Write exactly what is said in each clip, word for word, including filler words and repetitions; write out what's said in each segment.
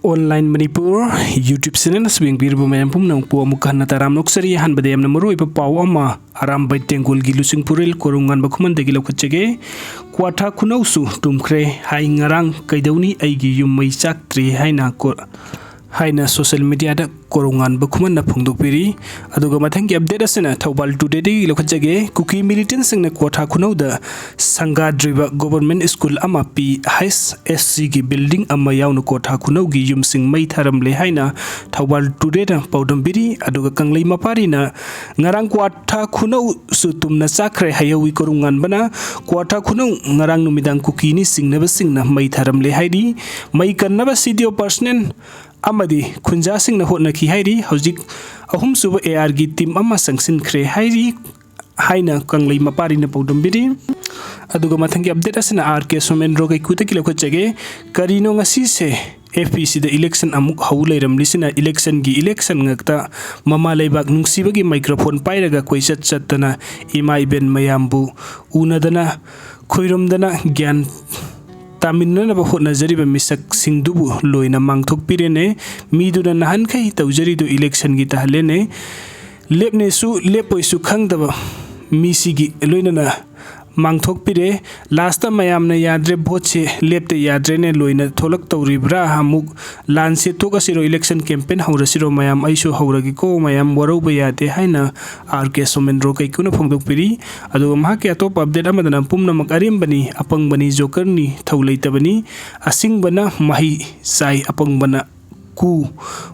Online Manipur YouTube channel ꯑꯁꯤ ꯌꯦꯡꯕꯤꯔꯤꯕ ꯃꯌꯥꯝ ꯄꯨꯝꯅꯃꯛꯄꯨ ꯑꯃꯨꯛ ꯍꯟꯅ ꯇꯔꯥꯝꯅ ꯑꯣꯛꯆꯔꯤ꯫ ꯑꯍꯥꯟꯕꯗ ꯌꯥꯝꯅ ꯃꯔꯨꯑꯣꯏꯕ ꯄꯥꯎ ꯑꯃ ꯑꯔꯥꯝꯕꯥꯏ ꯇꯦꯡꯒꯣꯜꯒꯤ ꯂꯨꯆꯤꯡꯄꯨꯔꯦꯜ ꯀꯣꯔꯧꯉꯥꯟꯕ ꯈꯨꯃꯟꯗꯒꯤ ꯂꯧꯈꯠꯆꯒꯦ꯫ ꯀ꯭ꯋꯥꯊꯥ ꯈꯨꯅꯧꯁꯨ ꯇꯨꯝꯈ꯭ꯔꯦ ꯍꯥꯏ ꯉꯔꯥꯡ, ꯀꯩꯗꯧꯅꯤ ꯑꯩꯒꯤ ꯌꯨꯝ ꯃꯩ ꯆꯥꯛꯇ꯭ꯔꯤ ꯍꯥꯏꯅ ꯀꯣ-, ꯍꯥꯏꯅ social mediaꯗ ꯀꯣꯔꯧꯉꯥꯟꯕ ꯈꯨꯃꯟꯅ ꯐꯣꯡꯗꯣꯛꯄꯤꯔꯤ꯫ ꯑꯗꯨꯒ ꯃꯊꯪꯒꯤ update ꯑꯁꯤꯅ ꯊꯧꯕꯥꯜ Todayꯗꯒꯤ ꯂꯧꯈꯠꯆꯒꯦ꯫ ꯀꯨꯀꯤ militantꯁꯤꯡꯅ ꯀ꯭ꯋꯥꯊꯥ ꯈꯨꯅꯧꯗ ꯁꯪꯒꯥꯗ꯭ꯔꯤꯕ government school ꯑꯃ, P H S Cꯒꯤ building ꯑꯃ ꯌꯥꯎꯅ ꯀ꯭ꯋꯥꯊꯥ ꯈꯨꯅꯧꯒꯤ ꯌꯨꯝꯁꯤꯡ ꯃꯩ ꯊꯥꯔꯝꯂꯦ ꯍꯥꯏꯅ ꯊꯧꯕꯥꯜ Todayꯅ ꯄꯥꯎꯗꯝꯕꯤꯔꯤ꯫ ꯑꯗꯨꯒ ꯀꯪꯂꯩ ꯃꯄꯥꯔꯤꯅ ꯉꯔꯥꯡ ꯀ꯭ꯋꯥꯊꯥ ꯈꯨꯅꯧꯁꯨ ꯇꯨꯝꯅ ꯆꯥꯛꯈ꯭ꯔꯦ ꯍꯥꯏꯍꯧꯋꯤ ꯀꯣꯔꯧꯉꯥꯟꯕꯅ꯫ ꯀ꯭ꯋꯥꯊꯥ ꯈꯨꯅꯧ ꯉꯔꯥꯡ ꯅꯨꯃꯤꯗꯥꯡ ꯀꯨꯀꯤꯅꯤ ꯆꯤꯡꯅꯕꯁꯤꯡꯅ ꯃꯩ ꯊꯥꯔꯝꯂꯦ ꯍꯥꯏꯔꯤ꯫ ꯃꯩ ꯀꯟꯅꯕ C D O personnel ꯑꯃꯗꯤ ꯈꯨꯟꯖꯥꯁꯤꯡꯅ ꯍꯣꯠꯅꯈꯤ ꯍꯥꯏꯔꯤ꯫ ꯍꯧꯖꯤꯛ ꯑꯍꯨꯝꯁꯨꯕ ARꯒꯤ team ꯑꯃ ꯆꯪꯁꯤꯟꯈ꯭ꯔꯦ ꯍꯥꯏꯔꯤ ꯍꯥꯏꯅ ꯀꯪꯂꯩ ꯃꯄꯥꯔꯤꯅ ꯄꯥꯎꯗꯝꯕꯤꯔꯤ꯫ ꯑꯗꯨꯒ ꯃꯊꯪꯒꯤ update ꯑꯁꯤꯅ R K ꯁꯣꯃꯦꯟꯗ꯭ꯔꯣ ꯀꯩꯀꯨꯗꯒꯤ ꯂꯧꯈꯠꯆꯒꯦ꯫ ꯀꯔꯤꯅꯣ ꯉꯁꯤꯁꯦ FECꯗ election ꯑꯃꯨꯛ ꯍꯧ ꯂꯩꯔꯝꯂꯤꯁꯤꯅ electionꯒꯤ election ꯉꯥꯛꯇ꯫ ꯃꯃꯥ ꯂꯩꯕꯥꯛ ꯅꯨꯡꯁꯤꯕꯒꯤ microphone ꯄꯥꯏꯔꯒ ꯀꯣꯏꯆꯠ ꯆꯠꯇꯅ ꯏꯃꯥ ꯏꯕꯦꯟ ꯃꯌꯥꯝꯕꯨ ꯎꯅꯗꯅ ꯈꯨꯏꯔꯨꯝꯗꯅ ꯒ꯭ꯌꯥꯟ ꯇꯥꯃꯤꯟꯅꯅꯕ ꯍꯣꯠꯅꯖꯔꯤꯕ ꯃꯤꯁꯛꯁꯤꯡꯗꯨꯕꯨ ꯂꯣꯏꯅ ꯃꯥꯡꯊꯣꯛꯄꯤꯔꯦꯅꯦ꯫ ꯃꯤꯗꯨꯅ ꯅꯍꯥꯟꯈꯩ ꯇꯧꯖꯔꯤꯗꯨ electionꯒꯤ ꯇꯥꯍꯜꯂꯦꯅꯦ꯫ ꯂꯦꯞꯅꯦꯁꯨ ꯂꯦꯞꯄꯣꯏꯁꯨ ꯈꯪꯗꯕ ꯃꯤꯁꯤꯒꯤ ꯂꯣꯏꯅꯅ ꯃꯥꯡꯊꯣꯛꯄꯤꯔꯦ꯫ Lastꯇ ꯃꯌꯥꯝꯅ ꯌꯥꯗ꯭ꯔꯦ, voteꯁꯦ ꯂꯦꯞꯇ ꯌꯥꯗ꯭ꯔꯦꯅꯦ, ꯂꯣꯏꯅ ꯊꯣꯛꯂꯛꯇꯧꯔꯤꯕ꯭ꯔꯥ? ꯑꯃꯨꯛ ꯂꯥꯟꯁꯦ ꯇꯣꯛꯑꯁꯤꯔꯣ, election campaign ꯍꯧꯔꯁꯤꯔꯣ ꯃꯌꯥꯝ? ꯑꯩꯁꯨ ꯍꯧꯔꯒꯦꯀꯣ ꯃꯌꯥꯝ, ꯋꯥꯔꯧꯕ ꯌꯥꯗꯦ ꯍꯥꯏꯅ R K ꯁꯣꯃꯦꯟꯗ꯭ꯔꯣ ꯀꯩꯀꯨꯅ ꯐꯣꯡꯗꯣꯛꯄꯤꯔꯤ꯫ ꯑꯗꯨꯒ ꯃꯍꯥꯛꯀꯤ ꯑꯇꯣꯞꯄ update ꯑꯃꯗꯅ ꯄꯨꯝꯅꯃꯛ ꯑꯔꯦꯝꯕꯅꯤ, ꯑꯄꯪꯕꯅꯤ, jokerꯅꯤ, ꯊꯧ ꯂꯩꯇꯕꯅꯤ, ꯑꯁꯤꯡꯕꯅ ꯃꯍꯩ ꯆꯥꯏ, ꯑꯄꯪꯕꯅ ꯀꯨ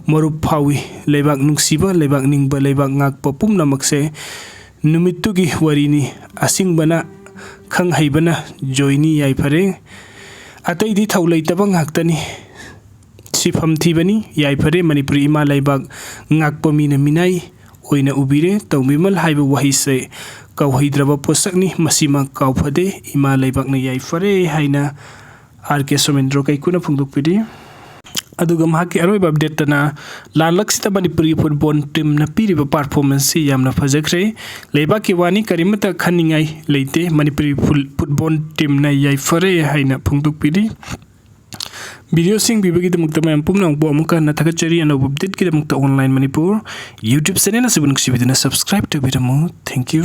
ꯃꯔꯨꯞ ꯐꯥꯎꯏ꯫ ꯂꯩꯕꯥꯛ ꯅꯨꯡꯁꯤꯕ, ꯂꯩꯕꯥꯛ ꯅꯤꯡꯕ, ꯂꯩꯕꯥꯛ ꯉꯥꯛꯄ ꯄꯨꯝꯅꯃꯛꯁꯦ ꯅꯨꯃꯤꯠꯇꯨꯒꯤ ꯋꯥꯔꯤꯅꯤ꯫ ꯑꯁꯤꯡꯕꯅ, ꯈꯪ ꯍꯩꯕꯅ ꯖꯣꯏꯅꯤ, ꯌꯥꯏꯐꯔꯦ꯫ ꯑꯇꯩꯗꯤ ꯊꯧ ꯂꯩꯇꯕ ꯉꯥꯛꯇꯅꯤ꯫ ꯁꯤꯐꯝ ꯊꯤꯕꯅꯤ, ꯌꯥꯏꯐꯔꯦ꯫ ꯃꯅꯤꯄꯨꯔꯤ ꯏꯃꯥ ꯂꯩꯕꯥꯛ ꯉꯥꯛꯄ ꯃꯤꯅ ꯃꯤꯅꯥꯏ ꯑꯣꯏꯅ ꯎꯕꯤꯔꯦ꯫ ꯇꯧꯕꯤꯃꯜ ꯍꯥꯏꯕ ꯋꯥꯍꯩꯁꯦ ꯀꯥꯎꯍꯩꯗ꯭ꯔꯕ ꯄꯣꯠꯁꯛꯅꯤ, ꯃꯁꯤꯃ ꯀꯥꯎꯐꯗꯦ꯫ ꯏꯃꯥ ꯂꯩꯕꯥꯛꯅ ꯌꯥꯏꯐꯔꯦ ꯍꯥꯏꯅ R K ꯁꯣꯃꯦꯟꯗ꯭ꯔꯣ ꯀꯩꯀꯨꯅ ꯐꯣꯡꯗꯣꯛꯄꯤꯔꯤ꯫ ꯑꯗꯨꯒ ꯃꯍꯥꯛꯀꯤ ꯑꯔꯣꯏꯕ updateꯇꯅ ꯂꯥꯟꯂꯛꯁꯤꯗ ꯃꯅꯤꯄꯨꯔꯒꯤ football teamꯅ ꯄꯤꯔꯤꯕ performanceꯁꯤ ꯌꯥꯝꯅ ꯐꯖꯈ꯭ꯔꯦ꯫ ꯂꯩꯕꯥꯛꯀꯤ ꯋꯥꯅꯤ, ꯀꯔꯤꯃꯠꯇ ꯈꯟꯅꯤꯡꯉꯥꯏ ꯂꯩꯇꯦ꯫ ꯃꯅꯤꯄꯨꯔꯤ ꯐꯨꯜ-, football teamꯅ ꯌꯥꯏꯐꯔꯦ ꯍꯥꯏꯅ ꯐꯣꯡꯗꯣꯛꯄꯤꯔꯤ꯫ ꯚꯤꯗꯤꯑꯣꯁꯤꯡ ꯄꯤꯕꯒꯤꯗꯃꯛꯇ ꯃꯌꯥꯝ ꯄꯨꯝꯅꯃꯛꯄꯨ ꯑꯃꯨꯛ ꯍꯟꯅ ꯊꯥꯒꯠꯆꯔꯤ꯫ ꯑꯅꯧꯕ ꯑꯞꯗꯦꯠꯀꯤꯗꯃꯛꯇ ꯑꯣꯟꯂꯥꯏꯟ ꯃꯅꯤꯄꯨꯔ ꯌꯨꯇ꯭ꯌꯨꯕ ꯆꯦꯅꯦꯜ ꯑꯁꯤꯕꯨ ꯅꯨꯡꯁꯤꯕꯤꯗꯨꯅ ꯁꯕꯁꯀ꯭ꯔꯥꯏꯕ ꯇꯧꯕꯤꯔꯝꯃꯨ꯫ Thank you꯫